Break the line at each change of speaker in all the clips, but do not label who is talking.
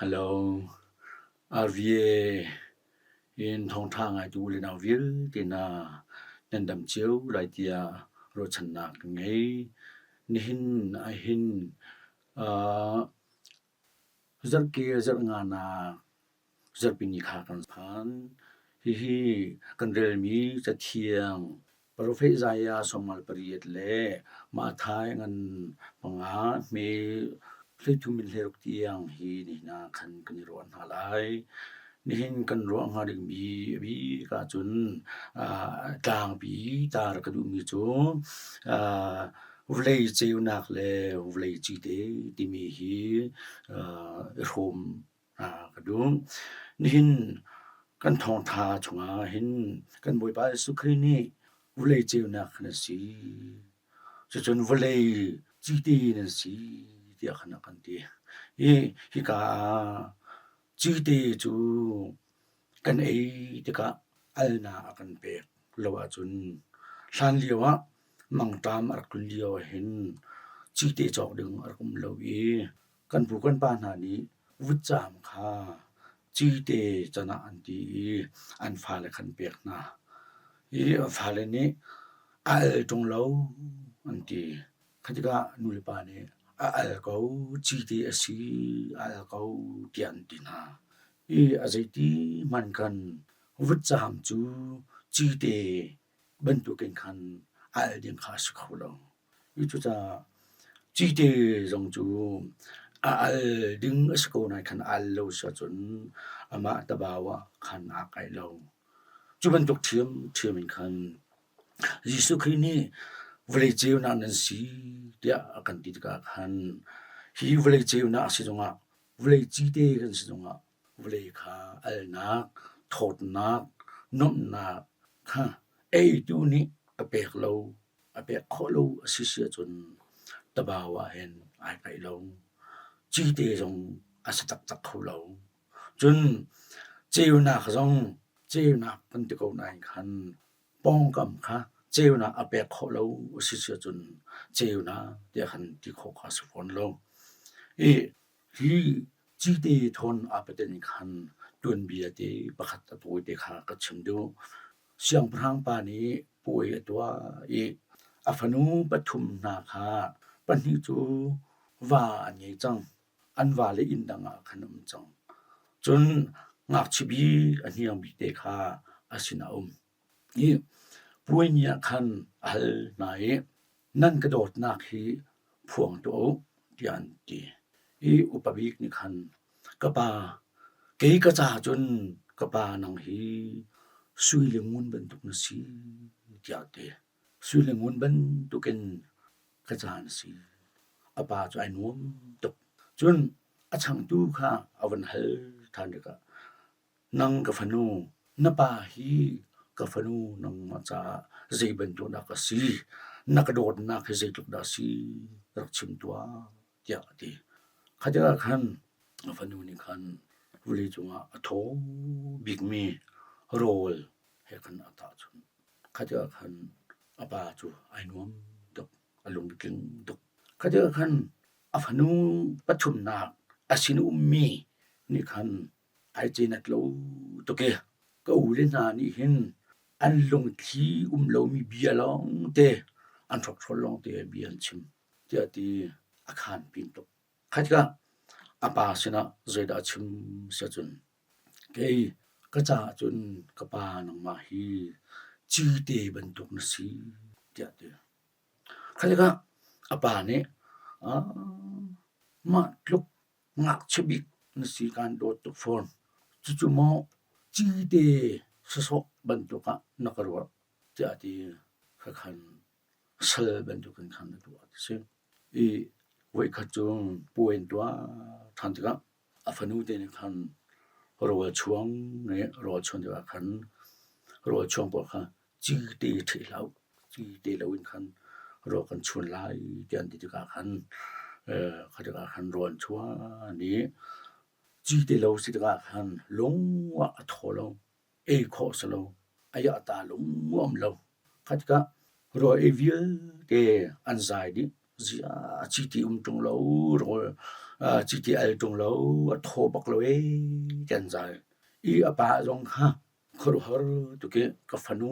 Hello, RVA in thawngṭha ngaitu u le nau vialte hna nan dam cio lai tiah ruahchannak ka ngei. Nihin ahhin uh, zarhke zarh nganak zarhpini kha kan phan. Hihi kan relmi Cathiang Profet Isaiah 58 le Matthai ngan panga hme 33 in 16 tiang hi nihin ah khan kan i ruah hna lai. Nihin kan ruah hnga dingmi a bik ahcun tlangpi tar ka duhmi cu vawlei ceunak le vawlei cite timi hi i hrawm ka duh. Nihin kan thawngṭha chungah hin kan Bawipa Jesuh Khrih nih vawlei ceunak na si, cucun vawlei cite na si tiah khan a kan ti. Hi hika ah cite cu kan ei tikah alnak a kan pek lo ahcun hlanlio ah mangṭam a rak tlun lio ahhin cite cawk ding a rak um lo i Kan pu kan pa hna nih vutcaam kha cite can ah an ti i an fale kha an pek hna. I an fale nih a al ṭung lo an ti. Kha tikah nulepa nih a al ko, cite a si, a al ko tiah an ti hna. I a zeiti hmanh khan vutcaam cu cite bantukin khan a al ding kha a si kho lo. Cucaah cite zong cu a al ding a si ko nain khan a al lo si ahcun amah tabau ah khan aa kaih lo. Cu bantuk ṭhiamṭhiam in khan Jesuh Khrih nih vawlei ceunak nan si tiah a kan ti tikah khan hi vawlei ceunak a si zongah vawlei cite kan si zongah vawlei kha alnak, thawtnak, nuamhnak kha eitu nih a pek lo a pek khawh lo a si si ahcun tabau ah hin ai paih lo. Cite zong a si taktak kho lo. Cun ceunak zong ceunak kan ti ko nain khan pawngkam kha ceunak a pek khawh lo a si si ahcun ceunak tiah khan ti khawh kha a si fawn lo. I hi cite thawn aa paten khan tuanbia te pakhat a tawi te kha ka chim duh. Siangpahrang pa nih puai a tuah i a fanu pathum hna kha pahnih cu va an ngei cang. An vale inn dang ah khan an um cang. Cun ngakchia bik a hniang bik te kha a sinah a um. I puai ni ah khan a hal hna i nan ka dawtnak hi phuang tuah u tiah an ti. I upa bik nih khan ka pa, kei ka ca cun ka pa nang hi sui le ngun bantuk na si tiah a ti. Sui le ngun bantukin ka ca na si. A pa cu ai nuam tuk. Cun a changtu kha a van hal ṭhan tikah Nang ka fanu, na pa hi ka fanu nangmah caah zei bantuk dah ka si? Na ka dawtnak hi zeitluk dah a si? Rak chim tuah, tiah a ti. Kha tikah khan a fanu nih khan vawlei cungah a thaw bikmi rawl he khan a tahchunh. Kha tikah khan a pa cu ai nuam tuk, a lung tling tuk. Kha tikah khan a fanu pathumnak a sin ummi nih khan ai cenat lo tuk i ka ule hna nih hin an lungthli um lomi bia lawngte an hrokhrol lawngte bia an chim tiah ti a khan pin tuk. Kha tikah a pa sinah zeidah a chim siahcun kei ka caah cun ka pa nangmah hi cite bantuk na si tiah a ti. Kha tikah a pa nih mah tluk Ngakchia bik na si kaan dawt tuk fawn. Cucu maw cite sawsawh bantuk ah na ka ruah tiah a ti. Khakhan sal bantukin khan na tuah ti si. I voikhat cu puai an tuah ṭhan tikah a fanu te nih khan rawl chuang nih rawl chuan tikah khan rawl chuang pawl kha Cite ṭheh hlah u, cite loin khan rawl kan chuan lai tiah an ti tikah khan kha tikah khan rawl an chuan i cite lo si tikah khan lung ah a thaw lo, ei khawh a si lo, a iahta lung a um lo. Kha tikah rawl ei vialte an zai dih. Ziah cite um ṭung lo, rawl. Cite al ṭung lo, a thaw bak lo ee ti an zai. I a pa zong kha khuaruahhar tuk i ka fanu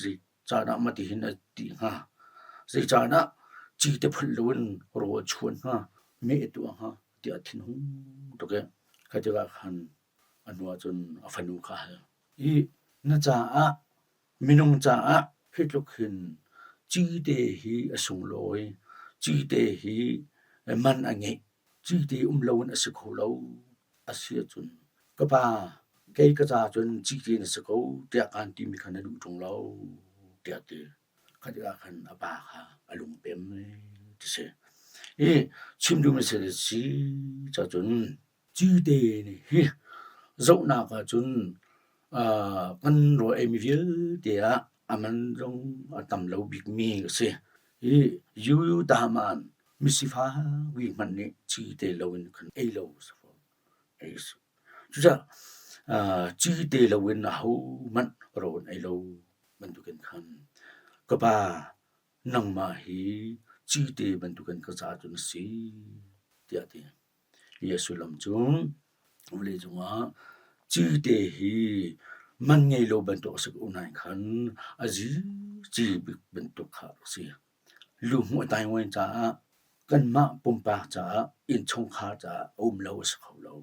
zeicahdah mah ti hin a ti hnga? Zeicahdah cite phulh loin rawl a chuan hnga? Meh a tuah hnga? tiah a thinhung tuk i kha tikah khan a hnu ahcun a fanu kha a hal. I na caah minung caah hi tluk hin cite hi a sunglawi, cite hi man a ngeih, cite um loin a si kho lo a si ahcun ka pa kei ka ca cun cite na si ko tiah kaan timi kha na duh ṭung lo tiah a ti. Kha tikah khan a pa kha a lungpem ti si. I chim duhmi si cacun cite nih hi zohnak ahcun kan rawl eimi vialte ah a man zong a tam lo bikmi a si. Hi yu daman misifak wi hmanh nih cite loin khan ei lo a si fawn. Ei a si. Cucaah cite loin ahohmanh rawl an ei lo bantukin khan ka pa nangmah hi cite bantukin ka ca cu na si tiah a ti. Hi a sullam cu vawleicung ah cite hi man ngei lo bantuk a si ko nain khan a zici bik bantuk kha a si. Luhmuh a tainguan caah kanmah pumpak caah innchungkhar caah a um lo a si kho lo.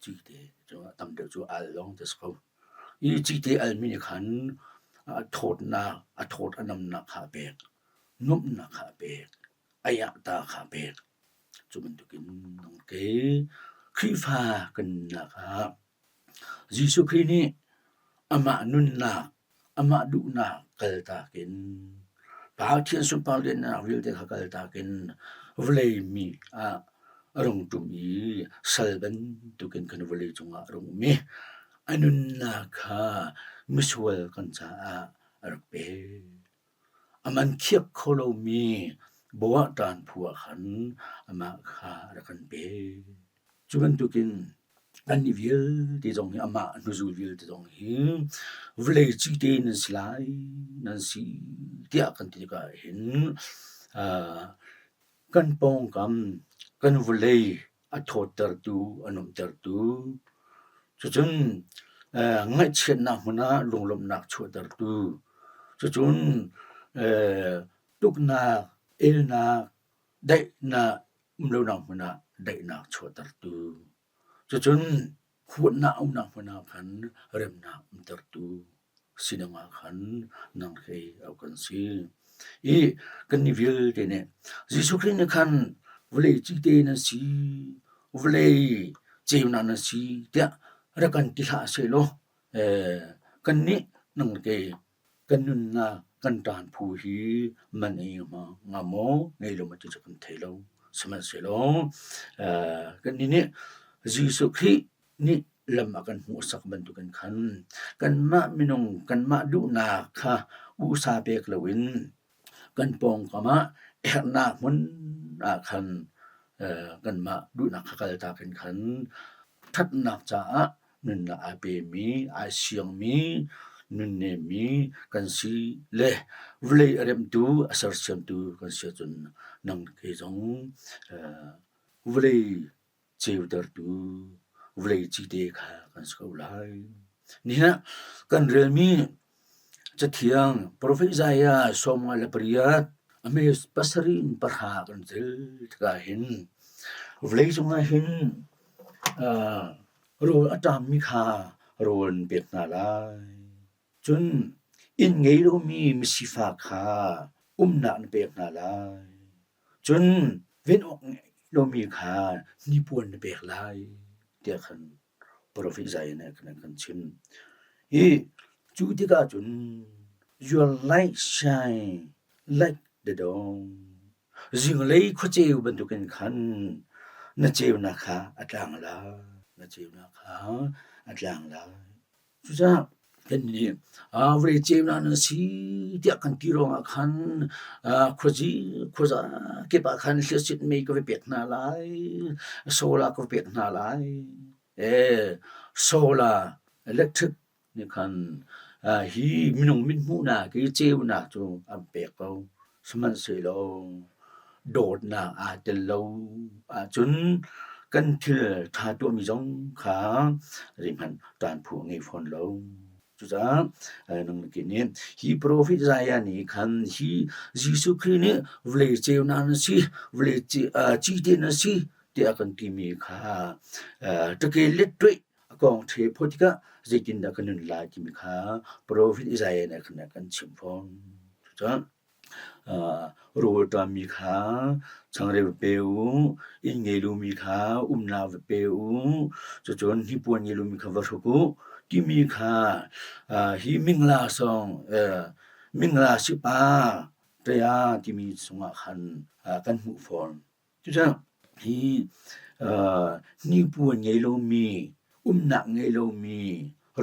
Cite cu a tam deuh cu al lawng ti a si ko. Hi cite almi nih khan a thawtnak, a thawt a namnak kha a pek, nuamhnak kha a pek, a iahta kha a pek. Cu bantukin nang ke Khrihfa kan nunnak ah Jesuh Khrih nih amah nunnak, amah duhnak kaltak in Pathian sunpar lianhnak vialte kha kaltak in vawlei mi ah a rung ṭum i sal bantukin kan vawlei cungah a rung um i a nunnak kha misual kan caah a rak pek. A man khiak kho lomi bawah ṭan phu ah khan amah kha a rak kan pek. Cu bantukin kannih vialte zong hi amah hnuzul vialte zong hi vawlei cite nan si lai, nan si tiah kan ti tikah hin kan pawngkam, kan vawlei a thawttertu, a nuamhtertu, cucun ngaihchiatnak hmun ah lunglawmhnak chuahtertu, cucun tuknak, elnak, daihnak um lonak hmun ah daihnak chuahtertu, cucun huatnak umnak hmun ah khan remnak umtertu sinung ah khan nang he au kan si. I kannih vialte nih Jesuh Khrih nih khan vawlei cite nan si, vawlei ceunak nan si tiah rak kan ti hlah sehlaw kannih nang ke kan nunnak kan ṭan phu hi man ei hnga maw ngei lo maw ti cu kan thei lo. Sihmanhsehlaw kannih nih Jesuh Khrih nih lam a kan hmuhsak bantukin khan kanmah minung kanmah duhnak kha usa pek loin kan pawngkam ah herhnak hmun ah khan kanmah duhnak kha kaltak in khan ṭhatnak caah nunnak aa pemi, aa siangmi, nunnemmi kan si le vawlei a remhtu, a sersiamtu kan si ahcun nang ke zong vawlei ceutertu vawlei cite kha kan si ko lai. Nihin ah kan relmi Cathiang Profet Isaiah 58 a hme pasarih in pahra kan rel tikah hin vawlei cungah hin rawl a ṭammi kha rawl an pek hna lai. Cun inn ngei lomi misifak kha umnak na pek hna lai. Cun ven awk ngei lomi kha hnipuan na pek lai tiah khan profet Isaiah nih khan a kan chim. Hi cu tikah cun your light shine like the dawn. Zinglei khuaceu bantukin khan na ceunak kha a tlang lai. Na ceunak kha a tlang lai. Cucaah kannih vawlei ceunak nan si tiah kan ti ruangah khan khuazi khuaza kip ah khan hliasit mei ka va pek hna lai, solar ka va pek hna lai. Solar electric nih khan hi minung mithmuhnak hi ceunak cu an pek ko. Sihmanhsehlaw. dawtnak aa tel lo ahcun kan thil ṭha tuahmi zong kha zeihmanh ṭanphu a ngei fawn lo. Cucaah nang na nih hi profet Isaiah nih khan hi Jesuh Khrih nih vawlei ceunak na si, vawlei cite na si tiah a kan timi kha ṭake letṭuih a kong ṭhe phawt tikah zeitindah ka nun lai timi kha profet Isaiah nih khan a kan chimh fawn. Cucaah Rawlṭammi kha changreu va pe u, inn ngei lomi kha umnak va pe u, cucun hnipuan ngei lomi kha va hruk u timi kha hi mingla song mingla sipa ṭaya timi chungah khan kan hmuh fawn. Cucaah hi hnipuan ngei lomi, umnak ngei lomi,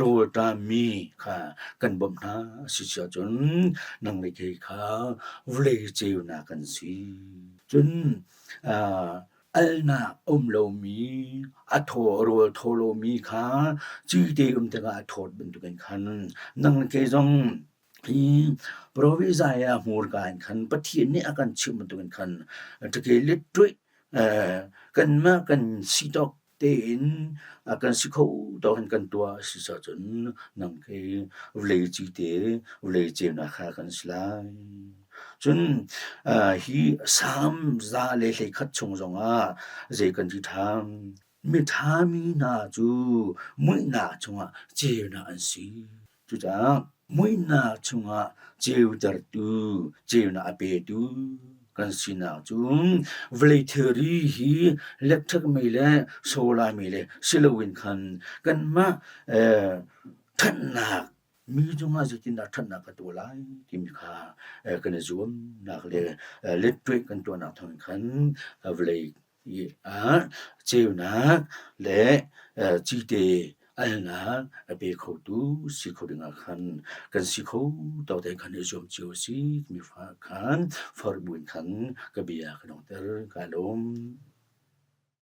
rawlṭammi kha kan bawmh hna a si ahcun nang le kei kha vawlei ceunak kan si. Cun alnak a um lomi, a thaw rawl thaw lomi kha cite um tikah a thawt bantukin khan nang le kei zong Hi Profet Isaiah hmurka in khan Pathian nih a kan chimh bantukin khan ṭake letṭuih kanmah kan si tawk tein kan si kho tawk in kan tuah a si ahcun nang kei vawlei cite vawlei ceunak kha kan si lai. Cun hi Salm 121 chung zongah zei kan ti ṭhan? Miṭha mi hna cu muihnak chungah ceunak an si. Cucaah muihnak chungah ceutertu, ceunak a petu kan sinak cu vawlei thilri hi electric mei le solar mei le si loin khan kanmah ṭhatnak mi cungah zeitindah ṭhatnak ka tuah lai timi kha kan i zuamnak le letṭuih kan tuahnak thawngin khan vawlei ah ceunak le cite alnak a pe khotu si kho dingah khan kan si kho tawk te khan i zuam cio a si timi khan forh buin khan ka bia ka donghter. Kaa lawm.